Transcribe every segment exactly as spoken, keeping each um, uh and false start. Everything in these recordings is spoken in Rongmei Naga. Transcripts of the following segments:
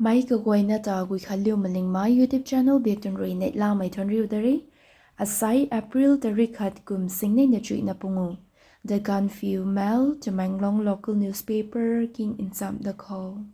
Pei kaguayna ta Guikhanliu Malingmei YouTube channel biak tun rui neihlamei thuanriu da re. Asai April tarik khat kum singnei na chuihna pungu. The Gaanphiu Mail, Tamenglong local newspaper king nchamh da khou.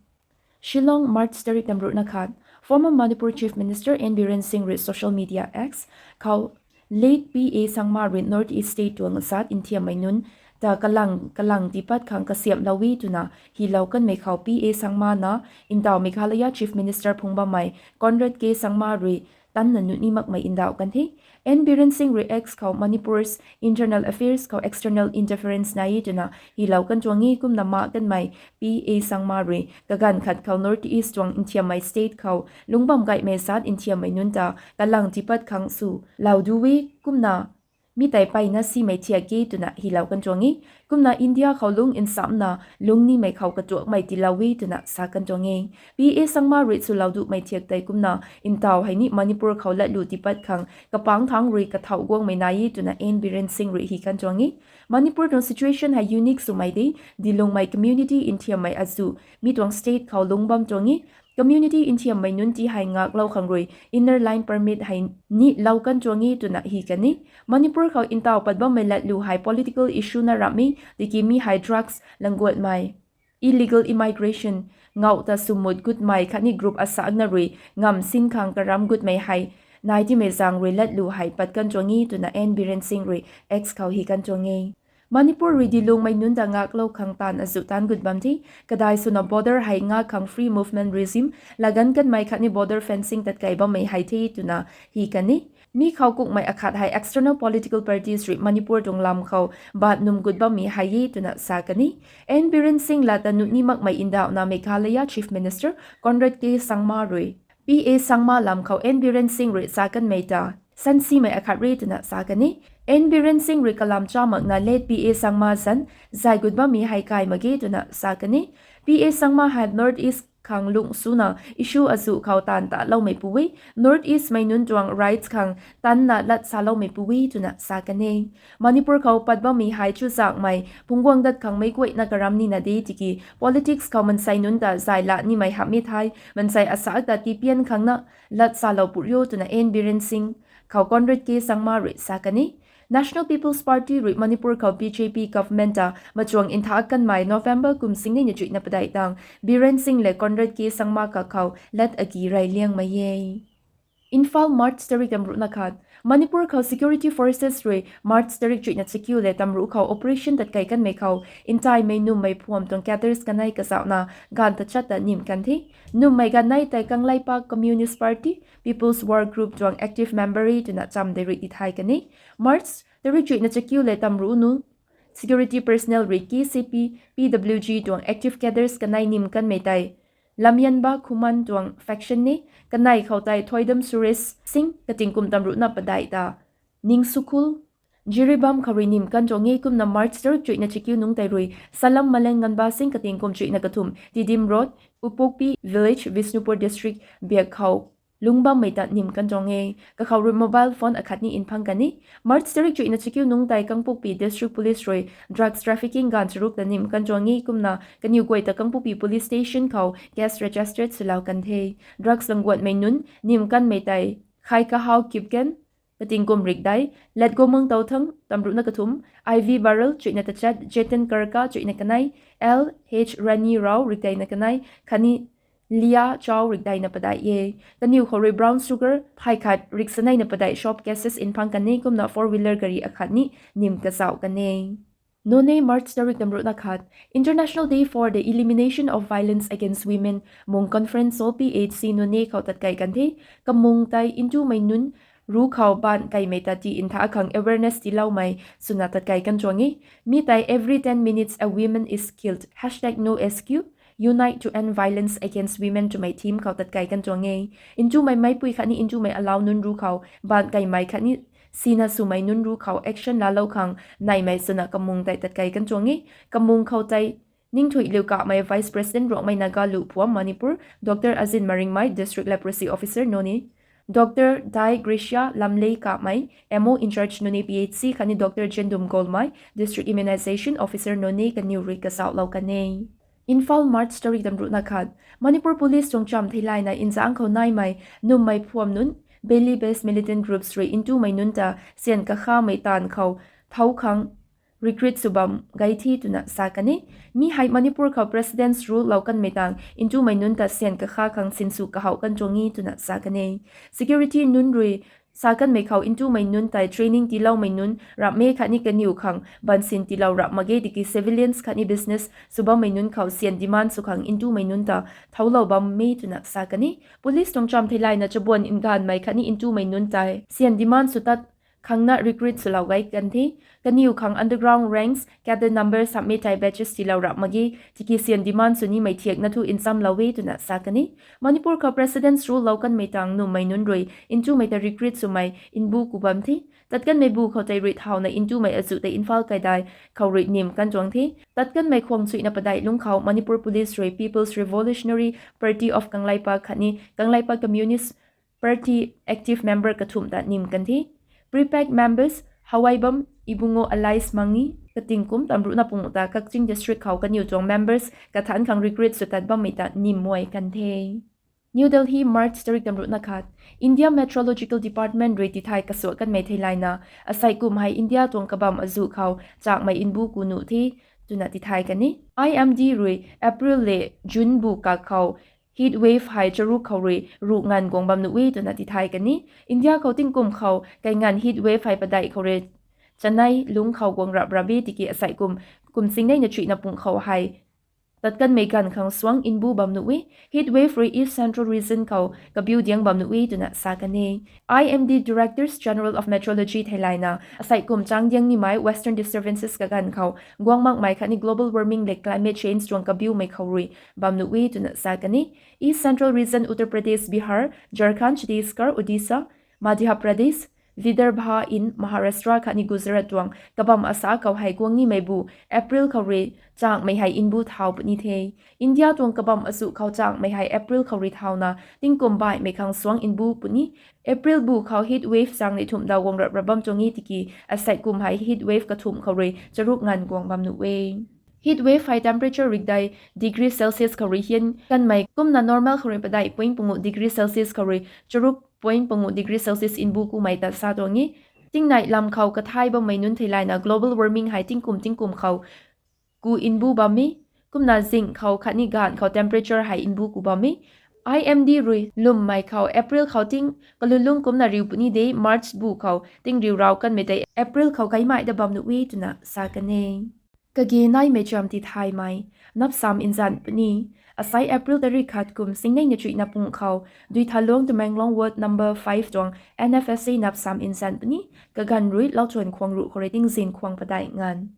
Shillong, March tarik tamruhna khat. Former Manipur Chief Minister N Biren Singh rui social media X khou late P A Sangma rui North East state tuang zat nthiammei nunc ta kalang kalang tiipat khang kasiamhlou e twna hilou kanmei khou P A Sangma na ntaw Meghalaya Chief Minister phung bammei Conrad K Sangma rui tanna nuh ni makmei ndauh kan the. N Biren Singh rui X khou Manipur's internal affairs khou external interference nai e twna hilou kan tuang e. Kumna ma kanmei P A Sangma rui kaganv khat khou North East tuang nthiammei state khou lungc bam gaymei zat nthiammei nunc ta kalang tiipat khang sw lou du e, kumna mi tei peyna simei thiak e twna hilou kan tuang e. Kumna India khou lungc nsamna lungc nimei khou katuakmei tiilou e twna sa kan tuang e. P A Sangma rui swlou duhmei thiak tei kumna ntaw hei ni Manipur khou latlu tiipat khang kapangc thangc rui kathauh guangmei nai e twna N Biren Singh rui hi kan tuang e. Manipur tuang situation hei unique swmei de, dilungmei community nthiammei azuh mi tuang state khou lungc bam tuang e. Community nthiammei nunc ti hei ngaklou khang rui Inner Line Permit hei ni lou kan tuang e twna hi kan e. Manipur khou ntaw pat bammei latlu hei political issue na ramh e, tiki mi hei drugs langguatmei, illegal immigration, ngauh ta swmut gutmei khatni group asakna rui ngamv sin khang karam gutmei hei nai timei zaeng rui latlu hei pat kan tuang e twna N Biren Singh rui X khou hi kan tuang e. Manipur rui dilungmei nunc ta ngaklou khang taanv azuh taanc gut bam the, kadai swna border hei ngak khang free movement regime laganv kanmei khatni border fencing tatkei bammei hei the twna hi kan e. Mi khou kukmei akhat hei external political parties rui Manipur tuang lam khou baat num gut bammei hei e twna sa kan e. N Biren Singh lata nuh ni makmei ndauhna Meghalaya Chief Minister Conrad K Sangma rui P A Sangma lam khou N Biren Singh rui sa kanmei ta sansimei akhat re twna sa kan e. N Biren Singh rui kalam cha makna late P A Sangma zanc zay gut bammei hei kai mak ge twna sa kan e. P A Sangma hei North East khang lungh swna issue azuh khou taanv taloumeipu e, North East mei nunc tuang rights khang tanna lat saloumeipu e twna sa kan e. Manipur khou pat bammei hei chuzaenghmei phungc guang dat khang meic guayna karam nina de, tiki politics khou mansei nunc ta zay lat nimei hamh e thei, mansei asak ta tipian khangna lat salou puni o twna N Biren Singh khou Conrad K Sangma rui sa kan e. National People's Party rui Manipur khou B J P government ta machuang ntha kanmei November kum singnei na chuihna padeih tang Biren Singh lev Conrad K Sangma kakhou lat agi rey liangmei e. Imphal, March tarik tamruhna khat. Manipur khou security forces rui March tarik chuihna chakiu lev tamruh khou operation tatkei kanmei khou ntaimei nummei phuam tuang cadres kanei kazauhna gaanv tachat ta nim kan the. Nummei ganv nei tei Kangleipak Communist Party, People's War Group tuang active member e twna cham dei rui tithay kan e. March tarik chuihna chakiu lev tamruh nunc security personnel rui K C P, P W G tuang active cadres kanei nim kanmei tei Lamyanba Khuman tuang faction e. Kanei khou tei Thoidam Suresh Singh katingkum tamruhna padeih ta Ningsukhul, Jiribam khou rui nim kan tuang e. Kumna March tarik chuihna chakiu nungc tei rui Salam Malenganba Singh katingkum chuihna kathumh Tidim Road, Upokpi Village, Bishnupur District biak khou lungc bammei ta nim kan tuang e. Kakhou rui mobile phone akhat ni nphang kan e. March tarik chuihna chakiu nungc tei Kangpokpi District Police rui drugs trafficking gaanv charuk ta nim kan tuang e. Kumna kaniw guay ta Kangpokpi Police Station khou case registered swlou kan the. Drugs langguatmei nunc nim kanmei tei Khaikahau Kipgen, katingkum rikdei, Letgomang Touthang tamruhna kathumh, I V Barrel chuihna tachat, Jetan Karka chuihna kanei, L H Rani Rao rikdeina kanei khatni Lia Chao rikdeina padeih e. Kaniw khou rui brown sugar phay khat riksaneina padeih shop cases nphang kan e. Kumna four wheeler gari akhat ni nim kazauh kan e. Noney, March tarik tamruhna khat. International Day for the Elimination of Violence Against Women mung conference hall P H C Noney khou tatkei kan the. Kamung tei ntumei nunc ruc khou baanc keymei ta ti ntha khang awareness tiiloumei swna tatkei kan tuang e. Mi tei Every ten minutes a woman is killed, hashtag no S Q, Unite to End Violence Against Women twmei theme khou tatkei kan tuang e. Ntumei meicpui khatni ntumei alau nunc ruc khou baanc keymei khatni sina swmei nunc ruc khou action laalou khang neimei swna kamung tei tatkei kan tuang e. Kamung khou tei Ningthuiliu Kamei, Vice President, Rongmei Naga Luh Phuam Manipur, Doctor Azin Maringmei, District Leprosy Officer Noney, Doctor Dai Gracia Lamlei Kamei, M O in charge Noney P H C khatni Doctor Jendum Golmei, District Immunization Officer Noney kaniw rui kazauhlou kan e. Imphal, March tarik tamruhna khat. Manipur Police tuang chamv theilayna nzangc khou naimei nummei phuam nunc, Bengali-based militant groups rui ntumei nunc ta syan kakhamei taanv khou thau khang recruit sw bam gai the twna sa kan e. Mi hei Manipur khou President's Rule lou kanmei tang ntumei nunc ta syan kakha khang sinsw kahouh kan tuang e twna sa kan e. Security nunc rui sa kanmei khou ntumei nunc tei training tiiloumei nunc rapmei khatni kaniw khang bansin tiilou rap mak ge tiki civilians khatni business sw bammei nunc khou syan demand sw khang ntumei nunc ta thoulou bam e twna sa kan e. Police tuang chamv theilayna chabuan nganvmei khatni ntumei nunc tei syan demand sw tat khang na recruit swlou gai kan the. Kaniw khang underground ranks, cadre number samei tei batches tiilou rap mak ge tiki syan demand sw nimei thiakna thu nchamlou e twna sa kan e. Manipur khou President's Rule lou kanmei tang nummei nunc rui ntumei ta recruit swmei mbu ku bam the. Tat kanmei bu khou tei rui thauna ntumei azuh tei Imphal kaidai khou rui nim kan tuang the. Tat kanmei khwang chuihna padeih lungc khou Manipur Police rui People's Revolutionary Party of Kangleipak khatni Kangleipak Communist Party active member kathumh ta nim kan the. Prepack members Hawaibam Ibungo alias Mangi kating kum tamruhna pungu ta Kakching District khou kaniw tuang members kathanc khang recruit sw tat bammei ta nim muai kan the. New Delhi, March tarik tamruhna khat. India Meteorological Department rui tithay kasuak kanmei theilayna asei kum hei India tuang kabamv azuh khou changmei mbu ku nuh the twna tithay kan e. I M D rui April le June bu kak khou heat wave hei charuk khou rui ruh nganv guang bam nuh e twna tithay kan e. India khou tingkum khou kai nganv heat wave hei padeih khou rui chanei lungc khou guang rap rap e tiki asei kum, kum singneina chuihna pung khou hei tat kanmei ganv khang suang mbu bam nuh e. Heat wave rui East Central Region khou kabiu diang bam nuh e twna sa kan e. I M D Directors General of Meteorology theilayna asei kum chang diang nimei western disturbances kaganv khou guang makmei khatni global warming le climate change tuang kabiumei khou rui bam nuh e twna sa kan e. East Central Region, Uttar Pradesh, Bihar, Jharkhand, Chhattisgarh, Odisha, Madhya Pradesh, Vidarbha in Maharashtra khatni Gujarat tuang kabamv asa khou hei guang nimei bu April khou rui changmei hei mbu thau puni the. India tuang kabamv azuh khou changmei hei April khou rui thauna tingkum baihmei khang suang mbu puni. April bu khou heat wave chang neih thumh daw guang rap rap bam tuang e tiki asei kum hei heat wave kathumh khou rui charuk nganv guang bam nuh e. Heat wave hei temperature rikdei degree Celsius khou rui hian kanmei kumna normal khou rui padeih point pungu degree Celsius khou rui charuk point pungu degree Celsius mbu kumei ta sa tuang e. Tingneih lam khou kathai bammei nunc theilayna global warming hei tingkum tingkum khou ku mbu bam e. Kumna zing khou khatni ganv khou temperature hei mbu ku bam e. I M D rui lwmmei khou April khou ting kalulung kumna riu puni de, March bu khou ting riu rau kanmei tei April khou kaimai da bam nuh e twna sa kan e. Kage naimei cham tithaymei, napsam nzan puni. Asei April tarik khat kum singneina chuihna pung khou Duithalong Tamenglong Ward number five tuang N F S A napsam nzan puni. Kaganv rui lauthuan khwang ruh khou rui tingzin khwang padeih nganv.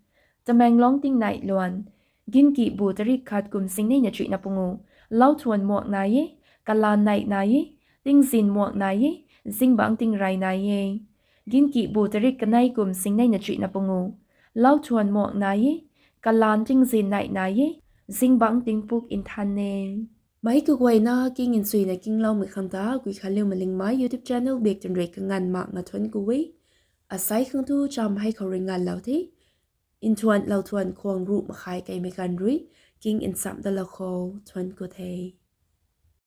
Tamenglong tingneih luan. Ginki bu tarik khat kum singneina chuihna pungu, lauthuan muak nai e, kalan neih nai e, tingzin muak nai e, zingbangc tingrey nai e. Ginki bu tarik kanei kum singneina chuihna pungu, lauthuan muak nai e, kalan tingzin neih nai e, zingbangc tingpuk nthan e. Meic kaguayna king nchuina kingloumei khang ta Guikhanliu Malingmei YouTube channel bak twn rui kanganv mak nga thuanc ku e. Asei khang thu cham hei khou rui nganvlou the. Nthuan lauthuan khwang ruh makhai keimei ganv rui king nchamh dalou khou thuanc ku the.